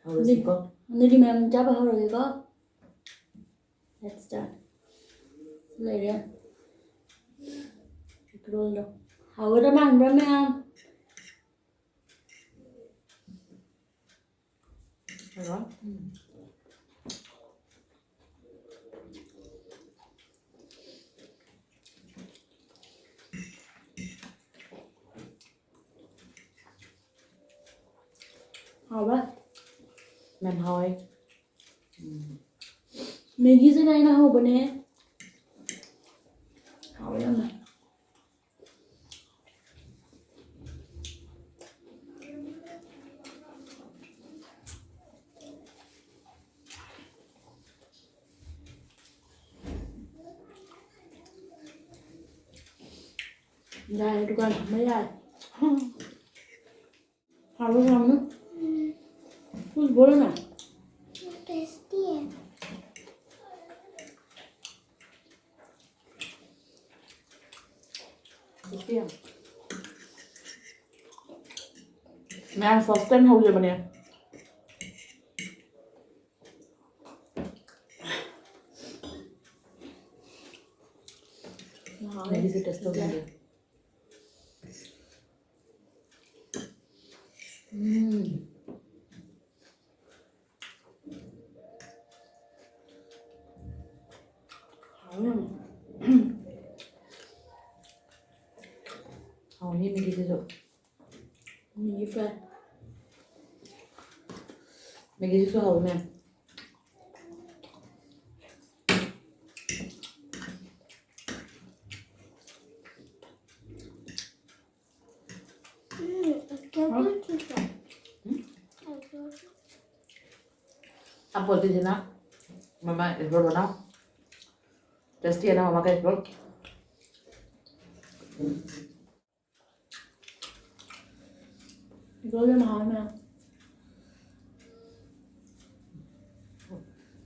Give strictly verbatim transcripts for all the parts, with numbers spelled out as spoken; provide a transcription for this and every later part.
ꯍꯧꯔꯁꯤꯀꯣ꯫ ꯑꯗꯨꯗꯤ ꯃꯌꯥꯝ ꯆꯥꯕ ꯍꯧꯔꯒꯦꯀꯣ꯫ Let's start. ꯂꯩꯔꯦ꯫ Egg rollꯗꯣ꯫ ꯍꯥꯎꯒꯗ꯭ꯔꯥ ꯃꯥꯟꯕ꯭ꯔꯥ ꯃꯌꯥꯝ? ꯍꯜꯂꯣ꯫ ꯎꯝ꯫ ꯍꯥꯎꯕ꯭ꯔꯥ? ꯌꯥꯝ ꯍꯥꯎꯋꯦ꯫ ꯎꯝ꯫ ꯃꯦꯒꯤꯁꯤꯅ ꯑꯩꯅ ꯍꯧꯕꯅꯦ꯫ ꯍꯥꯎꯋꯦ ꯌꯥꯝꯅ꯫ ꯌꯥꯔꯦ, ꯗꯨꯀꯥꯟ ꯐꯝꯕ ꯌꯥꯔꯦ꯫ ꯍꯥꯎꯕ꯭ꯔꯥ ꯌꯥꯝꯅ? Who's Borna? Tasty. Tasty. ꯃꯌꯥꯝ first time ꯍꯧꯖꯕꯅꯦ꯫ ꯃꯦꯒꯤꯁꯦ taste ꯇꯧꯅꯤꯡꯉꯦ꯫ ꯎꯝ꯫ ꯍꯥꯎꯋꯦ ꯌꯥꯝꯅ꯫ ꯍꯥꯎꯅꯤ ꯃꯦꯒꯤꯁꯤꯁꯨ꯫ ꯃꯦꯒꯤ fry꯫ ꯃꯦꯒꯤꯁꯤꯁꯨ ꯍꯥꯎꯋꯤ ꯃꯌꯥꯝ꯫ ꯎꯝ, ꯀꯦꯀꯨ ꯆꯤꯛꯀꯟ꯫ ꯎꯝ? ꯑꯄꯣꯠꯇꯨꯁꯤꯅ ꯃꯃꯥ egg roll ꯅ tasty ꯑꯅ ꯃꯃꯥ egg roll꯫ Egg roll ꯌꯥꯝ ꯍꯥꯎꯋꯦ ꯃꯌꯥꯝ꯫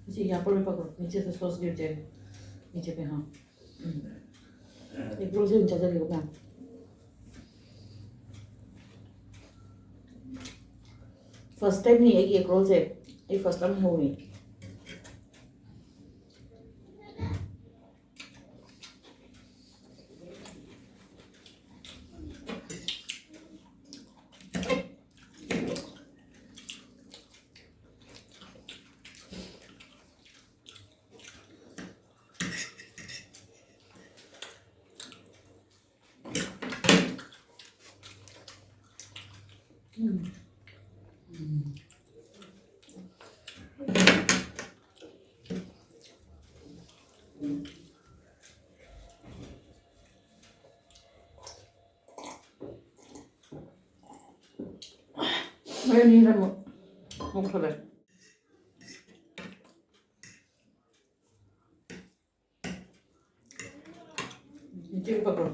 नीचे यहाँ पर भी पकड़ो, नीचे से sauce गिर जाएगा, नीचे पे, हाँ। हम्म। Egg roll से ऊंचा चलेगा मैम। First time ꯅꯤ ꯑꯩꯒꯤ egg roll ꯁꯦ꯫ ꯑꯩ first time ꯍꯧꯔꯤ꯫ ꯃꯣꯏ ꯑꯅꯤꯁꯦ ꯑꯃꯨꯛ ꯃꯨꯛ ꯊꯣꯛꯂꯛꯑꯦ꯫ ꯏꯆꯦ ꯄꯥꯐꯣꯔ꯫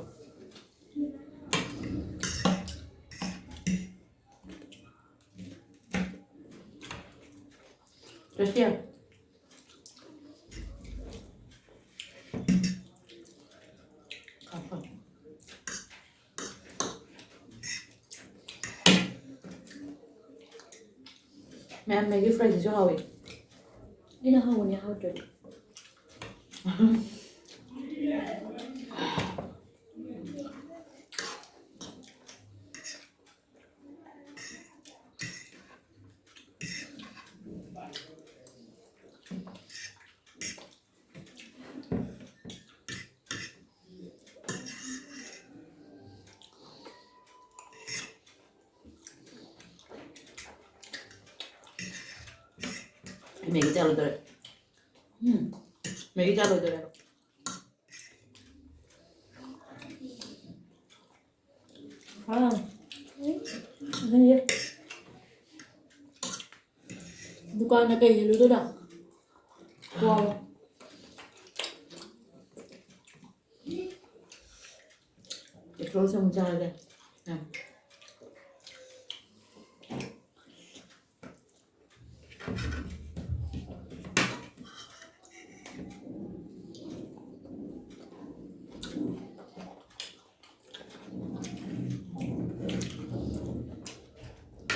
ꯇꯦꯁꯇꯤ ꯌꯥꯝ꯫ ꯄꯥꯐꯣꯔ꯫ ꯃꯌꯥꯝ ꯃꯦꯒꯤ ꯐ꯭ꯔꯥꯏꯁꯤꯁꯨ ꯍꯥꯎꯋꯤ꯫ ꯑꯩꯅ ꯍꯧꯕꯅꯦ, ꯍꯧꯗ꯭ꯔꯗꯤ꯫ ꯃꯦꯒꯤ ꯆꯥ ꯂꯣꯏꯗꯣꯔꯦ꯫ ꯎꯝ꯫ ꯃꯦꯒꯤ ꯆꯥ ꯂꯣꯏꯗꯣꯔꯦꯕ꯫ ꯑꯥ꯫ ꯑꯗꯨꯅꯦ꯫ ꯗꯨꯀꯥꯟꯗ ꯀꯩ ꯍꯦꯜꯂꯨꯗꯣꯏꯅꯣ? ꯋꯥꯎ꯫ ꯑꯦꯄꯜꯁꯦ ꯑꯃꯨꯛ ꯆꯥꯔꯒꯦ꯫ ꯑꯥ꯫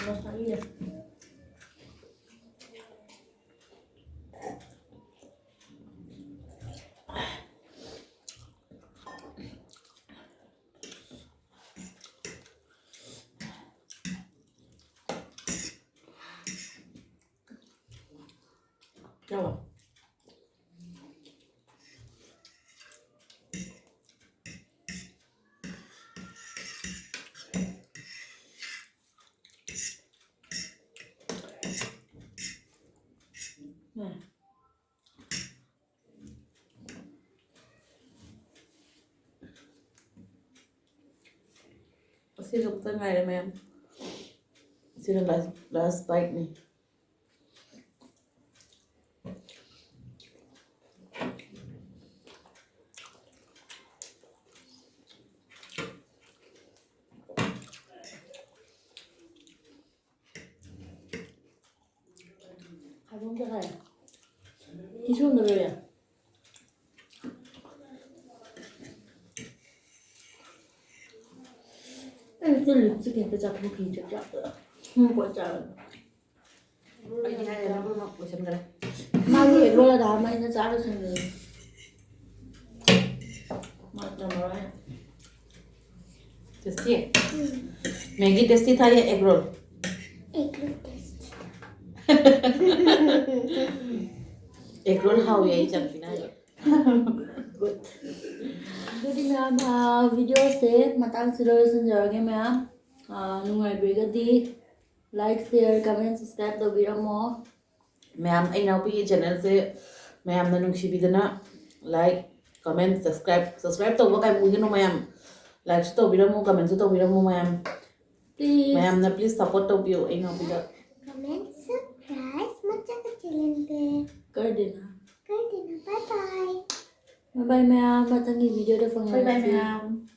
ꯃꯁꯥꯏꯅꯦ꯫ ꯆꯥꯎ꯫ ꯎꯝ꯫ ꯑꯁꯤꯒ ꯑꯃꯇ ꯉꯥꯏꯔꯦ, ꯃꯌꯥꯝ꯫ ꯁꯤꯅ last, last biteꯅꯤ꯫ ꯍꯥꯏꯕ ꯑꯝꯇ ꯍꯥꯏ꯫ ꯐꯤ ꯁꯨꯔꯝꯗ ꯂꯣꯏꯔꯦ꯫ ꯑꯩ ꯉꯁꯤ lipstick ꯍꯦꯛꯇ ꯆꯥꯊꯣꯛꯈꯤ, ꯆꯥꯛ ꯆꯥꯕꯗ꯫ ꯎꯝ, ꯄꯣꯠ ꯆꯥꯕꯗ꯫ ꯑꯩꯗꯤ ꯍꯥꯏꯔꯦ, ꯅꯪ ꯂꯣꯏꯅꯃꯛ ꯂꯣꯏꯁꯤꯟꯈ꯭ꯔꯦ꯫ ꯃꯥꯒꯤ egg roll ꯑꯗꯥ ꯑꯃ ꯑꯩꯅ ꯆꯥ ꯂꯣꯏꯁꯤꯟꯈ꯭ꯔꯦ꯫ ꯃꯥ ꯉꯝꯃꯔꯣꯏ꯫ Tasty꯫ Maggi tasty ꯊꯥꯏꯌꯦ, egg roll꯫ Egg roll tasty꯫ Egg roll ꯍꯥꯎꯋꯦ, ꯑꯩ ꯏꯆꯥꯅꯨꯄꯤꯅ ꯍꯥꯏꯕ꯫ Good꯫ ꯑꯗꯨꯗꯤ ꯃꯌꯥꯝ, ꯑꯥ, videoꯁꯦ ꯃꯇꯥꯡꯁꯤꯗ ꯂꯣꯏꯁꯤꯟꯖꯔꯒꯦ ꯃꯌꯥꯝ꯫ ꯑꯥ, ꯅꯨꯡꯉꯥꯏꯕꯤꯔꯒꯗꯤ like, share, comment, subscribe ꯇꯧꯕꯤꯔꯝꯃꯣ꯫ ꯃꯌꯥꯝ, ꯑꯩ ꯏꯅꯥꯎꯄꯤꯒꯤ channelꯁꯦ ꯃꯌꯥꯝꯅ ꯅꯨꯡꯁꯤꯕꯤꯗꯅ like, comment, subscribe, subscribe ꯇꯧꯕ ꯀꯥꯏꯃꯨꯒꯤꯅꯣ ꯃꯌꯥꯝ꯫ Likeꯁꯨ ꯇꯧꯕꯤꯔꯝꯃꯨ, commentꯁꯨ ꯇꯧꯕꯤꯔꯝꯃꯨ ꯃꯌꯥꯝ꯫ Please꯫ ꯃꯌꯥꯝꯅ please support ꯇꯧꯕꯤꯌꯨ ꯑꯩ ꯏꯅꯥꯎꯄꯤꯗ꯫ Comment, subscribe, ꯃꯆꯥ ꯀꯆꯦ ꯂꯦꯟꯗꯦ꯫ ꯀꯔꯗꯦꯅ꯫ ꯀꯔꯗꯦꯅ, bye bye꯫ Bye bye ꯃꯌꯥꯝ, ꯃꯊꯪꯒꯤ videoꯗ ꯐꯪꯉꯁꯤ꯫ Bye bye ꯃꯌꯥꯝ꯫